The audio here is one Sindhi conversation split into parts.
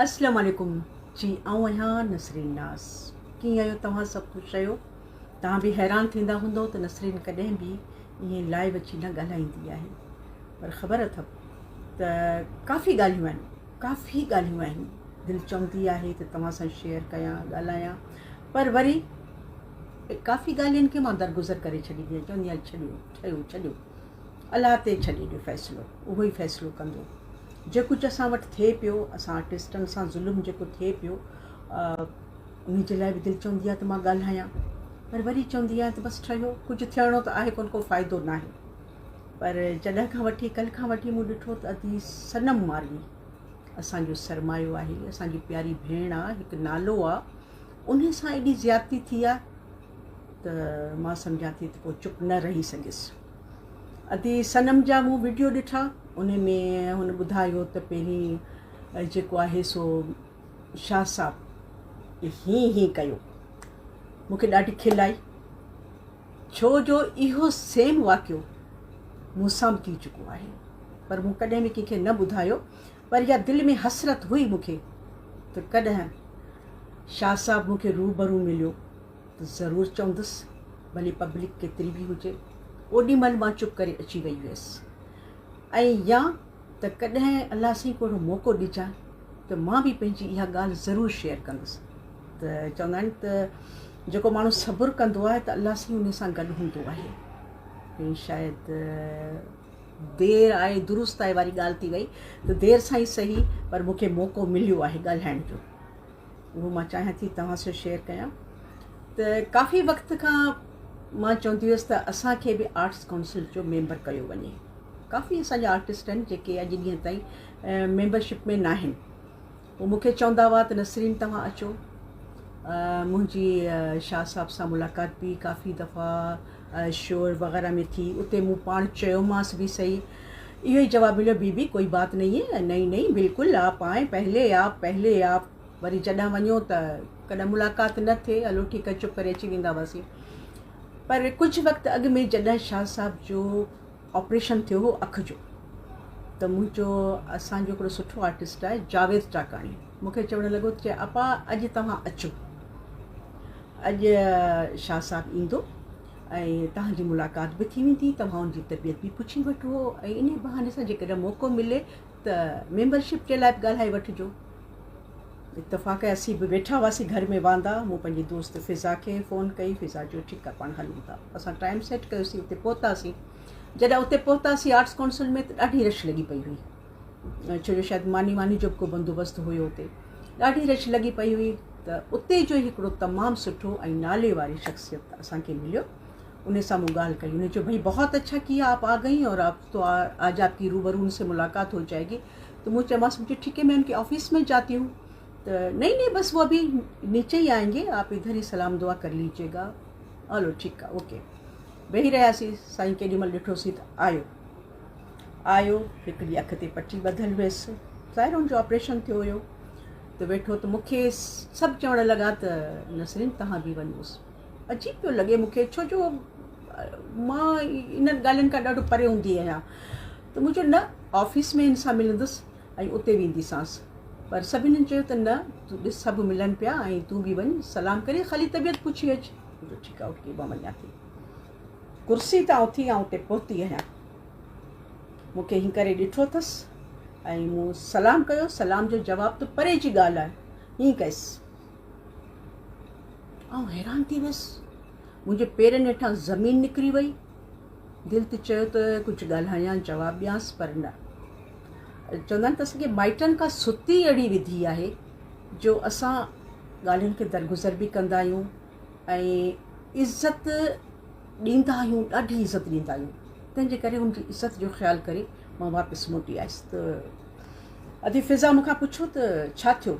اسلام عليڪم جي آئون آهيان نسرين ناز ڪيئن آهيو توهان سڀ خوش آهيو توهان به حيران ٿيندا هوندو ته نسرين ڪڏهن به ائين لائيو اچي نه ڳالهائيندي آهي پر خبر اٿو ته ڪافي ڳالهيون آهن ڪافي ڳالهيون آهن دل چوندي آهي ته توهان سان شيئر ڪيان ڳالهايان پر وري ڪافي ڳالهين کي مان درگذر ڪري ڇڏيندي آهيان چوندي آهيان ڇڏيو ٺهيو ڇڏيو الله تي ڇڏي ڏيو فيصلو اهو ئي فيصلو ڪندو جي ڪجهه اسان وٽ ٿئي پيو اسان آرٽسٽن سان ظلم جيڪو ٿئي پيو ان جي لاء به دل چوندي آهي ته مان ڳالهايان پر وري چوندي آهيان ته بس ٺهيو ڪجهه ٿيڻو ته آهي ڪونه ڪو فائدو ناهي پر جڏهن کان وٺي ڪل کان وٺي مون ڏٺو ته ادي صنم ماروي اسان جو سرمايو آهي اسان جي پياري ڀيڻ آهي هڪ نالو آهي ان سان ايڏي زيادتي ٿي آهي ته مان سمجهان ٿي ته پوء چپ نه رهي سگهيس. ادي صنم جا مون وڊيو ڏٺا ان ۾ هن ٻڌايو ته پهرين جيڪو آهي سو شاهه صاحب هين هين ڪيو مون کي ڏاڍي کل آئي ڇو جو اهو سيم واقعو مون سان به ٿي چڪو آهي پر مون ڪڏهن به ڪنهن کي نه ٻڌايو پر اها دل ۾ حسرت هئي مون کي ته ڪڏهن شاهه صاحب مون کي روبرو مليو ته ضرور چوندس، ڀلي پبلڪ ڪيتري به هجي. اوڏي مهل مان چپ ڪري اچي وئي هيس ۽ يا ته ڪڏهن الله سائين ڪو اهڙو موقعو ڏجانء ته مان به پنهنجي اها ڳالهه ضرور شيئر ڪندس ته چوندا آهن ته جيڪو ماڻهو صبر ڪندو آهي ته الله سائين ان سان گڏ هوندو آهي ۽ شايد دير آئي درست آئي واري ڳالهه ٿي وئي ته دير سان ئي سهي پر مون کي موقعو مليو آهي ڳالهائڻ جو. اهو مان چاهيان ٿي توهان سان شيئر ڪيان ته ڪافي وقت کان مان چوندي هيس ته اسان کي به آرٽس ڪائونسل جو ميمبر ڪيو وڃي ڪافي اسان جا آرٽسٽ آهن جيڪي اڄ ڏينهن تائين ميمبرشپ ۾ ناهن هو مون کي چوندا هئا ته نسرين توهان اچو منهنجي شاهه صاحب سان ملاقات به ڪافي دفعا شور وغيره ۾ ٿي اتي مون پاڻ چيومانس به صحيح اهو ئي جواب مليو بي بي ڪوئي بات نهين هي نهين نهين بلڪل آپ آئين پهلي آپ پهلي آپ وري جڏهن وڃو ته ڪڏهن ملاقات نه ٿئي هلو ٺيڪ آهي چپ ڪري اچي ويندا هئاسين پر ڪجهه وقت اڳ ۾ جڏهن شاهه صاحب جو آپريشن ٿيو هو اک جو ته منهنجو اسان جو هڪڙو سٺو آرٽسٽ آهي جاويد ٽاڪاڻي مون کي چوڻ لڳو ته اپا اڄ توهان اچو اڄ شاهه صاحب ايندو ۽ توهان جي ملاقات به ٿي ويندي، توهان ان جي طبيعت به پڇي وٺو ۽ انهي بهاني سان جيڪڏهن موقعو ملي ته ميمبرشپ جي لاء به ڳالهائي وٺجو. اتفاق اسين به ويٺا هئاسين گهر ۾ واندا، مون پنهنجي دوست فضا کي فون ڪئي، فضا چيو ٺيڪ آهي پاڻ هلون ٿا. اسان ٽائيم سيٽ ڪيوسين اتي پهتاسين. جڏهن اتي پهتاسين آرٽس ڪائونسل ۾ ته ڏاڍي رش لڳي پئي هئي. ڇو جو شايد ماني واني جو به ڪو بندوبست هيو اتي ڏاڍي رش لڳي پئي هئي ته اتي جو هڪڙو تمام سٺو ۽ نالي واري شخصيت اسان کي مليو ان سان مون ڳالهه ڪئي ان چيو ڀئي بهت اڇا ڪيا آپ آ گئي اور آپ تو آج آپ ڪي روبرو ان سي ملاقات هو جائي گي تو مون چيومانس مون چيو ٺيڪ هي مين ان ڪي آفيس ۾ جاتي هون ته نهين نهين بس وہ ابھی نيچي ئي آئين گي آپ ادھر ئي سلام دعا ڪر ليجئي گا هلو ٺيڪ آ اوڪي ويهي رهياسين سائين ڪيڏي مهل ڏٺوسين ته آيو آيو، هڪڙي اک تي پٽي ٻڌل هيس، ظاهر هن جو آپريشن ٿيو هيو ته ويٺو ته مون کي سڀ چوڻ لڳا ته نسرين توهان به وڃوس. عجيب پيو لڳي مون کي ڇو جو مان انهن ڳالهين کان ڏاڍو پري هوندي آهيان ته مون چيو نه آفيس ۾ هن سان ملندس ۽ اتي وينديسانس پر سڀني چيو ته نه تون ڏس سڀ ملن پيا ۽ تون به وڃ سلام ڪري خالي طبيعت پڇي اچ. مون چيو ٺيڪ آهي اوڪي مان وڃان ٿي. ڪرسي تان اٿي آئون اتي پهتي آهيان. مون کي هين ڪري ڏٺو اٿس ۽ مون سلام ڪيو، سلام جو جواب ته پري جي ڳالهه آهي، هين ڪيس. آئون حيران ٿي ويس، منهنجي پيرن هيٺان زمين نڪري وئي. دل ته چيو ته ڪجهه ڳالهايان، جواب ڏيانس، پر نه. چوندا آهن ته اسان کي مائٽن کان ستي اهڙي وڌي آهي جو اسان ڳالهين کي درگذر به ڪندا آهيون ۽ عزت ڏيندا آهيون، ڏاڍي عزت ڏيندا آهيون. تنهن جي ڪري هن جي عزت جو خيال ڪري مان واپس موٽي آيس ته ادي فضا مون کان پڇيو ته ڇا ٿيو؟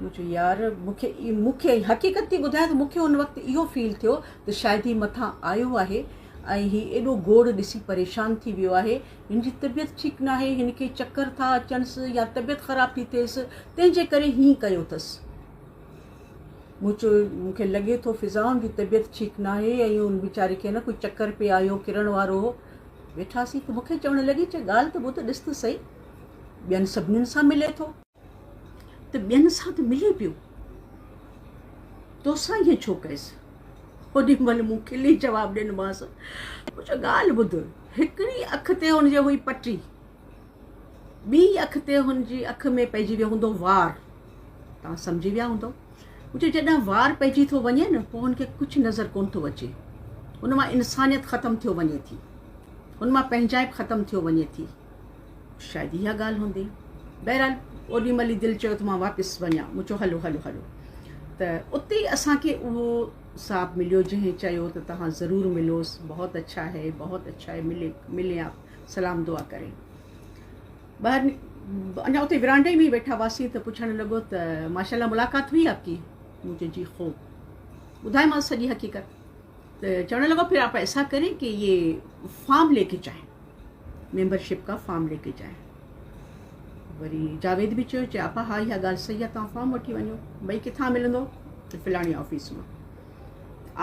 مون چيو يار مون کي مون کي حقيقت ٿي ٻڌايان ته مون کي ان وقت اهو فيل ٿيو ته شايد هي مٿان آيو آهي ۽ هي ايڏو گوڙ ڏسي پريشان ٿي ويو آهي هن جي طبيعت ٺيڪ ناهي هن کي چڪر ٿا اچنس يا طبيعت خراب ٿي ٿئيس تنهن جي ڪري هيئن ڪيو اٿس. مون چيو، مون کي لڳي ٿو فضائن جي طبيعت ٺيڪ ناهي ۽ ان ويچاري کي نه ڪو چڪر پئي آيو، ڪرڻ وارو هو. ويٺاسين ته مون کي چوڻ لڳي، چي ڳالهه ته ٻڌ، ڏس ته سهي، ٻين سڀنين سان ملي ٿو. ته ٻين سان ته ملي پيو، توسان ائين ڇو ڪيس؟ اوڏي مهل مون کلي جواب ڏنومانس، مون چيو ڳالهه ٻڌ، هڪڙي اک تي هن جي هئي پٽي، ٻي اک تي هن جي اک ۾ پئجي ويو هوندو وار، توهان سمجهي ويا هوندو. مون چيو جڏهن وار پئجي ٿو وڃي نه پوء هن کي ڪجهه نظر ڪونه ٿو اچي، هن مان انسانيت ختم ٿيو وڃي ٿي، هن مان پنهنجائپ ختم ٿيو وڃي ٿي. شايد اها ڳالهه هوندي. بهرحال اوڏي مهل ئي دل چيو ته مان واپس وڃان. مون چيو هلو هلو هلو. ته اتي ئي اسان کي اهو صاحب مليو جنهن چيو ته توهان ضرور ملوس، بهت اڇا هي، بهت اڇا هي، ملي ملين آپ سلام دعا ڪرين. ٻاهر اڃا اتي ورانڊي ۾ ئي ويٺا هئاسين ته پڇڻ لڳو ته ماشاء الله ملاقات هئي آپ ڪي؟ مون چيو جي خوب. ٻڌايومانس سڄي حقيقت ته چوڻ لڳو پھر آپ ايسا ڪرين ڪي يي فارم لي ڪي جائين. ميمبرشپ کا فارم لي ڪي جائين. وري جاويد به چيو چي آپا ها اها ڳالهه صحيح آهي توهان فارم وٺي وڃو. ٻئي ڪٿان ملندو؟ ته فلاڻي آفيس مان.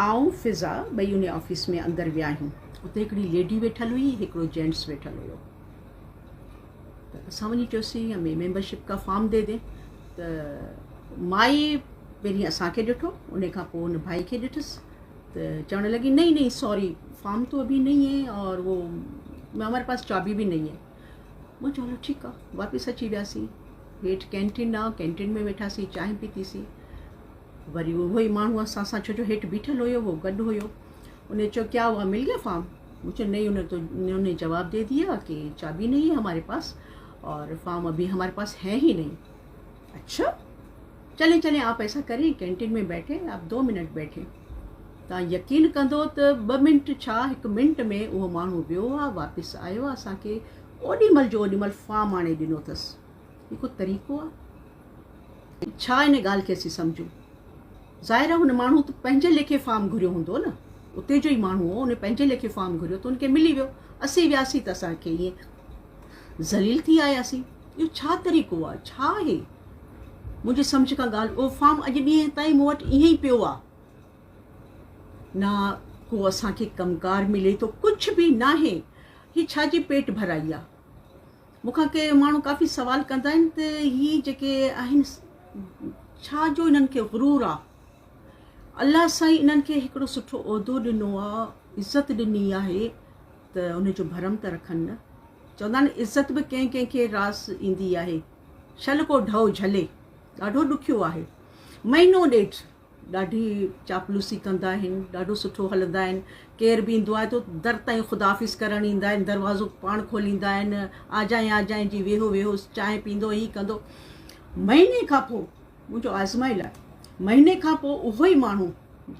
آئون فضا ٻئي ان آفيس ۾ اندر ويا آهيون. اتي هڪڙي ليڊي ويٺل هئي هڪڙو جينٽس ويٺل هيو. ته اسان وڃي چيوسين همي ميمبرشپ کا فارم the the. ته مائي پهرين اسان کي ڏٺو ان کان پوء ان ڀائي کي ڏٺس. ته چوڻ لڳي نهين نهين سوري فارم تو اڀي نهين هي اور وو هماري پاس چابي به نهين هي. مون چيو هلو ٺيڪ آ. واپس اچي وياسين. هيٺ ڪينٽين آ، ڪينٽين ۾ ويٺاسين، چانهه پيتيسين. وري اهو ئي ماڻهو اسان سان ڇو جو هيٺ بيٺل هيو اهو گڏ هيو. ان چيو ڪيا هوا مل گيا فارم؟ مون چيو نهين ان تو انهون جواب the ديا ڪي چابي نهين هي هماري پاس اور فارم اڀي هماري پاس هي هي نهين. اڇا چلين چلين آپ ايسا ڪرين ڪينٽين ۾ بيٺي آپ دو منٽ بيٺي. توهان يقين ڪندو ته ٻه منٽ ڇا هڪ منٽ ۾ اهو ماڻهو ويو آ واپس آيو آ اسان کي اوڏي مهل جو اوڏي مهل فارم آڻي ڏنو اٿس. هي ڪو طريقو آ؟ ڇا ان ڳالهه کي اسين سمجهون؟ ظاهر آ هن ماڻهو ته پنهنجي ليکي فارم گهريو هوندو نه، اتي جو ئي ماڻهو هو ان پنهنجي ليکي فارم گهريو ته ان کي ملي ويو. اسين وياسين ته اسان کي ائين ذليل ٿي آياسين. اهو ڇا طريقو آ؟ ڇا آهي؟ منهنجي سمجهه کان ڳالهه اهو فارم اڄ ڏينهن تائين مون وٽ ائين ئي پيو آ. نه ڪو اسان کي ڪم ڪار ملي ٿو ڪجهه به ناهي. هي ڇا جي پيٽ ڀرائي آ؟ مون کان ڪي ماڻهو ڪافي سوال ڪندا آهن ته هي جيڪي آهن ڇا جو انهن کي غرور آ؟ الله سائين انهن کي هڪڙو سٺو عهدو ڏنو آ، عزت ڏني آهي ته ان جو ڀرم ته رکن نه. چوندا آهن عزت به ڪنهن ڪنهن کي راس ايندي آهي. شل ڪو ڍؤ جهلي. ڏاڍو ڏکيو آهي. مهينو ڏيڍ ڏاڍي چاپلوسي ڪندا آهن، ڏاڍو سٺو هلندا آهن. ڪير به ايندو آهي ته در تائين خدا حافظ ڪرڻ ايندا آهن، دروازو پاڻ کوليندا آهن، آ جائين آ جائين جي ويهو ويهو چانهه پيندو هي ڪندو. مهيني کان پوء منهنجو آزمايل آهي. مهيني کان پوء اهو ئي ماڻهو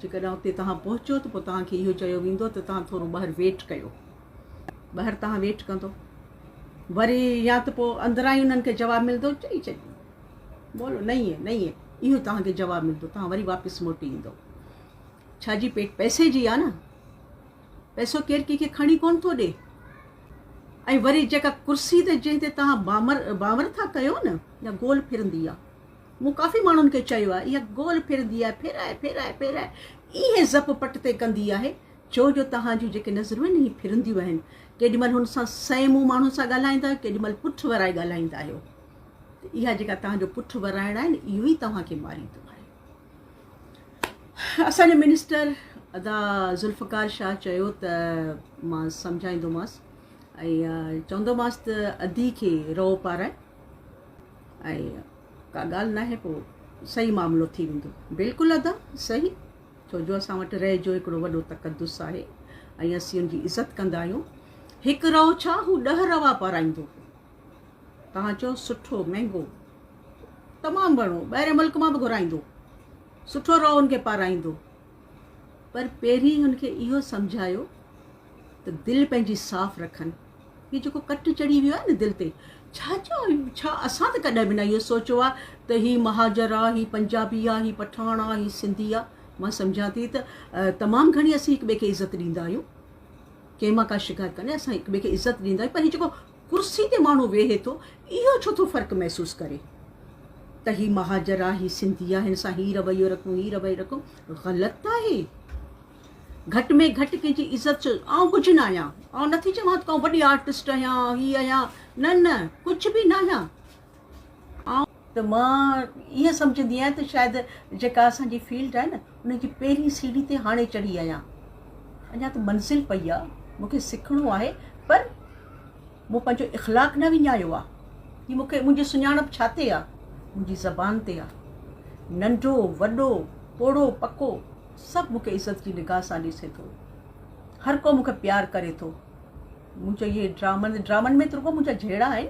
جيڪڏهن اتي توهان پهچو ته پوء توهان کي اهو چيو ويندو ته توهان ٿورو ٻاهر ويٽ ڪيو. ٻاهر توهان ويٽ ڪندو وري يا ته پوء اندران ئي انهن کي جواب ملندو چئي ڇڏ بولو نهين هي نهين هي اهو توهان کي جواب ملندو توهان وري واپس موٽي ايندو. ڇا جي پيٽ پئسي جي آ نه. پئسو ڪير ڪنهن کي کڻي ڪونه ٿو ڏي. ۽ وري جيڪا ڪرسي تي جنهن تي توهان بامر بانور ٿا ڪيو نه اها گول ڦرندي آ. مون ڪافي ماڻهن کي چيو آهي اها گول ڦرندي آهي ڦيرائي ڦيرائي ڦيرائي ايئن زپ پٽ تي ڪندي آهي ڇو جو توهان جون جيڪي نظرون آهن اهي ڦرنديون آهن. ڪيڏي مهل هن سان سئين منهن ماڻهن سان ڳالهائيندا آهيو ڪيڏي مهل پٺ ورائي ڳالهائيندا آهيو ته اها جيڪا توهان جو پٺ ورائڻ آهي نه اهو ئي توهان کي ماريندو آهي. اسان جي منسٽر ادا ذوالفقار شاهه چيو ته مان سمجهائيندومانس ۽ چوندومانس ته ادي کي رئو پارائي ۽ ڪا ڳالهه ناهي پوء صحيح معاملو ٿي ويندو. بلڪل ادا صحيح ڇو جو اسان وٽ رئي جو هڪڙو وڏو تقدس آهي ۽ اسين ان جي عزت ڪندا آهيون. هڪ رئو ڇا هو ڏهه روا پارائيندو هو. توهان چئو سٺو مهنگو تمام گهڻو ٻاهرين ملڪ مان به گهرائيندو سٺو رئو ان کي پارائيندو پر پهرين هن کي اهو سمجهايو ته دل پنهنجي صاف رکن هي جيڪو ڪٽ چڙهي ويو آهي نه دل تي ڇا جو ڇا اسان ته ڪڏهن به نه اهو سوچيو آهي ته هي مهاجر آهي هي پنجابي آهي هي پٺاڻ آهي هي سنڌي آهي مان سمجهان ٿي ته تمام گهڻي اسين هڪ ٻئي کي عزت ڏيندا آهيون ڪنهن مان ڪا شڪايت ڪانهي اسان هڪ ٻئي کي عزت ڏيندا آهيون پر هي جيڪو ڪرسي تي ماڻهو ويهي ٿو اهو ڇو ٿو فرق محسوس ڪري ته هي مهاجر آهي هي سنڌي آهي هن سان هي رويو رکون هي رويو رکون غلط آهي گهٽ ۾ گهٽ ڪنهن جي عزت جو آئون ڪجهه نه آهيان آئون نٿي چوان ته آئون وڏي آرٽسٽ آهيان هي آهيان نه نه ڪجهه به نه آهيان آئون. ته مان ائين سمجهندي آهيان ته شايد جيڪا اسان جي فيلڊ آهي نه ان جي پهرين سيڙهي تي هاڻي چڙهي آهيان. اڃا ته منزل پئي آهي، مون کي سکڻو آهي پر مون پنهنجو اخلاق نه وڃايو آهي. هي مون کي منهنجي سڃاڻپ ڇا تي آهي؟ منهنجي زبان تي آهي. ننڍو وڏو، پوڙهو پڪو سڀ مون کي عزت جي نگاهه سان ڏسي ٿو. هر ڪو مون کي پيار ڪري ٿو. منهنجو اهي ڊرامن ڊرامن ۾ ته رڳو منهنجا جهيڙا آهن.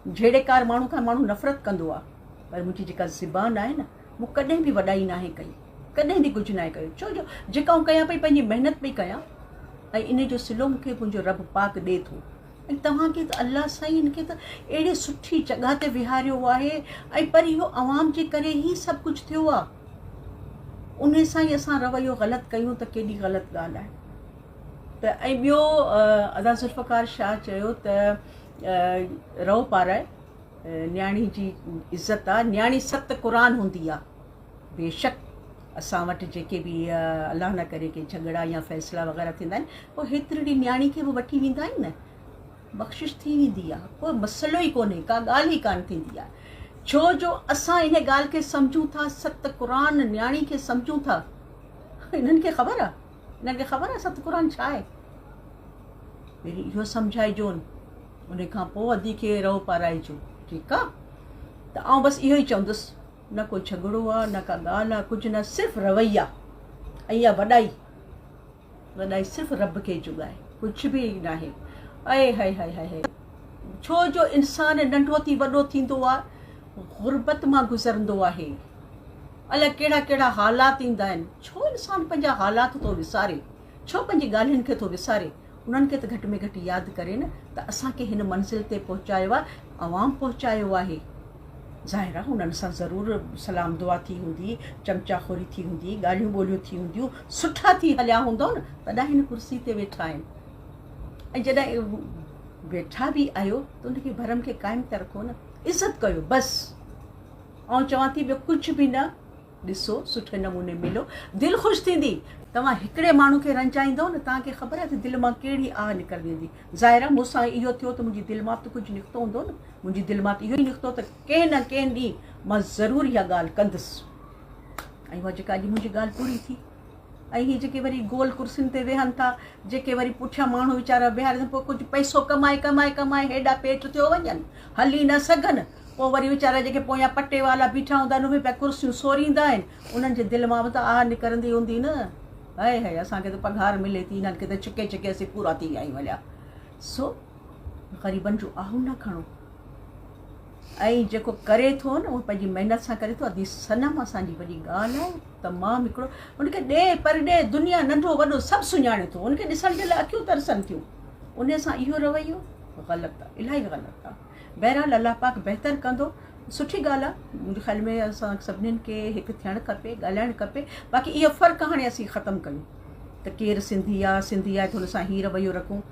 جهيڙيڪار ماڻهو کان ماڻهو نفرت ڪندو آهي. پر منهنجي جيڪا زبان آهي نه مون ڪڏهن به وڏائي ناهي ڪئي. ڪڏهن به ڪجهه ناهي ڪيو. ڇو جو جيڪا آئون ڪيان پئي پنهنجي محنت پئي ڪيان ۽ انهي جو صلو مون کي منهنجو رب پاڪ ڏي ٿو. ۽ توهان کي ته الله سائين هن کي ته اهڙي سٺي جڳهه تي ويهاريو آهي ۽ پر اهو عوام جي ڪري ئي سڀ ڪجهه ٿيو آهي. انهي سان ئي اسان رويو غلط ڪيون ته ڪيڏي غلط ڳالهه آهي. ته ۽ ٻيو ادا ذوالفقار شاهه چيو ته رئو پارائي نياڻي جي عزت آ نياڻي ست قرآن هوندي آ بيشڪ اسان وٽ جيڪي به الله نه ڪري ڪي جهڳڙا يا فيصلا وغيره ٿيندا آهن پوء هيترڙي نياڻي کي به وٺي ويندا آهن نه بخشش ٿي ويندي آ ڪو مسئلو ئي ڪونهي ڪا ڳالهه ئي ڪانه ٿيندي آ ڇو جو اسان ان ڳالهه کي سمجهون ٿا ست قرآن نياڻي کي سمجهون ٿا انهن کي خبر آ انهن کي خبر آهي ست قرآن ڇا آهي؟ پهرين اهو سمجهائجون ان کان پوء ادي کي رئو پارائجو ٺيڪ آ ته آئون بس اهو ئي چوندس نه ڪو جهڳڙو آ نه ڪا ڳالهه آ ڪجهه نه صرف رويا ۽ اها وڏائي وڏائي صرف رب کي جڳائي ڪجهه به ناهي اي هي هي هي هي ڇو جو انسان ننڍو ٿي وڏو ٿيندو آ غربت مان گذرندو آهي الائي ڪهڙا ڪهڙا حالات ايندا آهن. ڇو انسان پنهنجا حالات ٿو وساري؟ ڇو پنهنجي ڳالهين کي ٿو وساري؟ انهن کي ته گهٽ ۾ گهٽ ياد ڪري نه ته اسان کي هن منزل تي پهچايو آهي، عوام پهچايو آهي. ظاهر آهي انهن سان ضرور سلام دعا ٿي هوندي، چمچا خوري ٿي هوندي، ڳالهيون ٻولهيون ٿي هونديون، سٺا ٿي هليا هوندؤ نه تڏهن هن ڪرسي تي ويٺا آهن. ۽ جڏهن ويٺا به آهيو ته ان کي ڀرم کي قائم ته رکو نه، عزت ڪيو بس. آئون چوان ٿي ٻيو ڪجهه به نه ڏسو سٺي نموني ملو دل خوش ٿيندي. توهان هڪڙي ماڻهو کي رنجائيندؤ نه توهان کي خبر آهي ته دل مان ڪهڙي آهه نڪرندي هوندي. ظاهر آهي مون سان اهو ٿيو ته منهنجي دل مان به ته ڪجهه نڪتو هوندو نه. منهنجي دل مان ته اهو ئي نڪتو ته ڪنهن نه ڪنهن ڏينهن مان ضرور اها ڳالهه ڪندس ۽ اها جيڪا اڄ منهنجي ڳالهه پوري ٿي. ۽ هي جيڪي وري گول ڪرسين تي ويهن ٿا، جيڪي وري پٺيان ماڻهو ويچارا ويهارين ٿا، پوء ڪجهه پئسو ڪمائي ڪمائي ڪمائي هيڏا پيٽ ٿيو وڃن، هلي نه سگهن، پوء وري ويچارا جيڪي پويان پٽيوالا بيٺا هوندا آهن، اهي پيا ڪرسيون سوريندا آهن، انهن جي دل مان به ته آهه نڪرندي هوندي نه، هئي هئي اسان کي ته پگهار ملي ٿي، هنن کي ته ڇڪي ڇڪي اسين پورا ٿي ويا آهيون هليا. سو غريبن جون آهون نه کڻو. ۽ جيڪو ڪري ٿو نه اهو پنهنجي محنت سان ڪري ٿو ادي صنم اسان جي وڏي ڳالهه آهي تمام هڪڙو ان کي ڏي پر ڏي دنيا ننڍو وڏو سڀ سڃاڻي ٿو ان کي ڏسڻ جي لاء اکيون ترسن ٿيون ان سان اهو رويو غلط آهي الاهي غلط آهي بهرحال الله پاڪ بهتر ڪندو سٺي ڳالهه آهي منهنجي خيال ۾ اسان سڀنين کي هڪ ٿيڻ کپي ڳالهائڻ کپي باقي اهو فرق هاڻي اسين ختم ڪيون ته ڪير سنڌي آ سنڌي آهي ته هن سان هي رويو رکون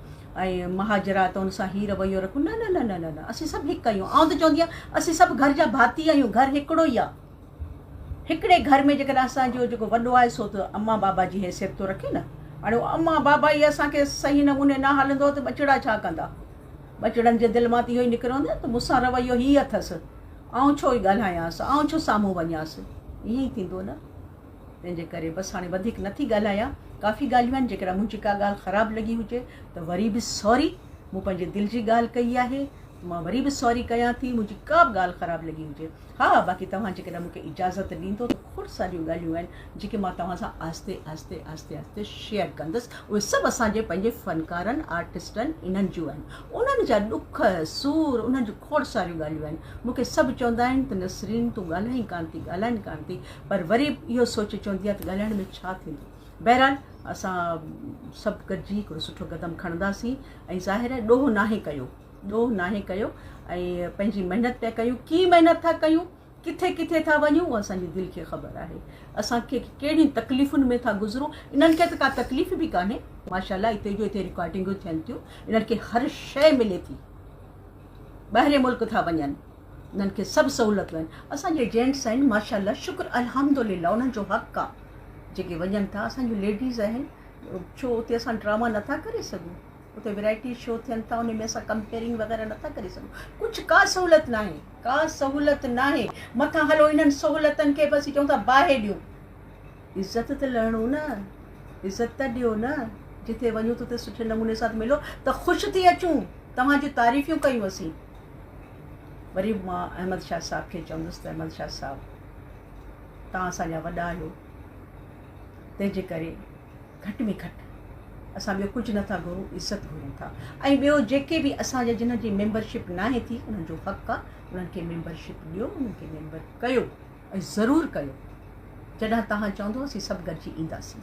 ۽ مهاجر آ ته هن سان هي رويو رکون نه نه نه نه نه نه اسين سڀ هڪ آهيون آئون ته چوندي آهيان اسين سڀ گهر جا ڀاتي آهيون گهر هڪڙو ئي آ هڪڙي گهر ۾ جيڪڏهن اسان جو جيڪو وڏو آهي سو ته اما بابا جي حيثيت ٿو رکي نه هاڻي اهو اما بابا ئي اسان کي صحيح نموني نه هلندو ته ٻچڙا ڇا ڪندا ٻچڙن جي دل مان ته اهو ئي نڪرندو نه ته مون سان رويو هي اٿس آئون ڇو ڳالهايانس آئون ڇو سامهون وڃانس ائين ئي ٿيندو نه تنهن جي ڪري بس هاڻي وڌيڪ نه ٿي ڳالهايان. ڪافي ڳالهيون آهن، جيڪڏهن منهنجي ڪا ڳالهه خراب لڳي هجي ته وري به سوري، مون پنهنجي دل جي ڳالهه ڪئي آهي، مان وري به سوري ڪيان ٿي، منهنجي ڪا به ڳالهه خراب لڳي هجي. ها باقي توهان جيڪڏهن مون کي اجازت ڏيندو ته کوڙ ساريون ڳالهيون آهن جيڪي مان توهان سان آهستي آهستي آهستي آهستي شيئر ڪندس، اهي سڀ اسان جي پنهنجي فنڪارن، آرٽسٽن انهن جون آهن، انهن جا ڏک سور، انهن جون کوڙ ساريون ڳالهيون آهن. مون کي سڀ چوندا آهن ته نسرين تون ڳالهائين ڪانه ٿي، ڳالهائين ڪانه ٿي. پر وري به اهو سوچي چوندي آهي ته ڳالهائڻ ۾ ڇا ٿيندو. بهرحال اسان سڀ گڏجي هڪڙو سٺو قدم کڻنداسين ۽ ظاهر آهي ڏوهه ناهي ڪيو، ڏوهه ناهي ڪيو ۽ پنهنجي محنت پيا ڪيون، ڪيئن محنت ٿا ڪيون، ڪٿي ڪٿي ٿا وڃون اها اسان جي دل کي خبر آهي. اسان کي ڪهڙين تڪليفن ۾ ٿا گذرون، انهن کي ته ڪا تڪليف به ڪانهي، ماشاء الله اتي جو اتي رڪارڊنگون ٿين ٿيون، انهن کي هر شيء ملي ٿي، ٻاهرين ملڪ ٿا وڃن. انهن کي سڀ سهولتون آهن. اسان جي جينٽس آهن ماشاء الله شڪر الحمدلله انهن جو حق آ جيڪي وڃن ٿا اسان جون ليڊيز آهن ڇو اتي اسان ڊراما نٿا ڪري سگهون اتي ورائٽي شو ٿين ٿا ان ۾ اسان ڪمپيئرنگ وغيره نٿا ڪري سگهون. ڪجهه ڪا سهولت ناهي، ڪا سهولت ناهي. مٿان هلو انهن سهولتن کي به اسين چئون ٿا باهه ڏيون. عزت ته لهڻو نه، عزت ته ڏيو نه، جتي وڃون ته اتي سٺي نموني سان ملو ته خوش ٿي اچون، توهان جون تعريفيون ڪيون اسين. وري به مان احمد شاهه صاحب کي چوندس ته احمد شاهه صاحب توهان اسان جا وڏا آهيو، تنهن جي ڪري گهٽ ۾ گهٽ اسان ٻيو ڪجهه نٿا گهرون عزت گهرون ٿا ۽ ٻيو جيڪي به اسان جا جنھن جي ميمبرشپ ناهي ٿي انهن جو حق آ انهن کي ميمبرشپ ڏيو انهن کي ميمبر ڪيو ۽ ضرور ڪيو جڏهن توهان چوندو اسين سڀ گڏجي اينداسين.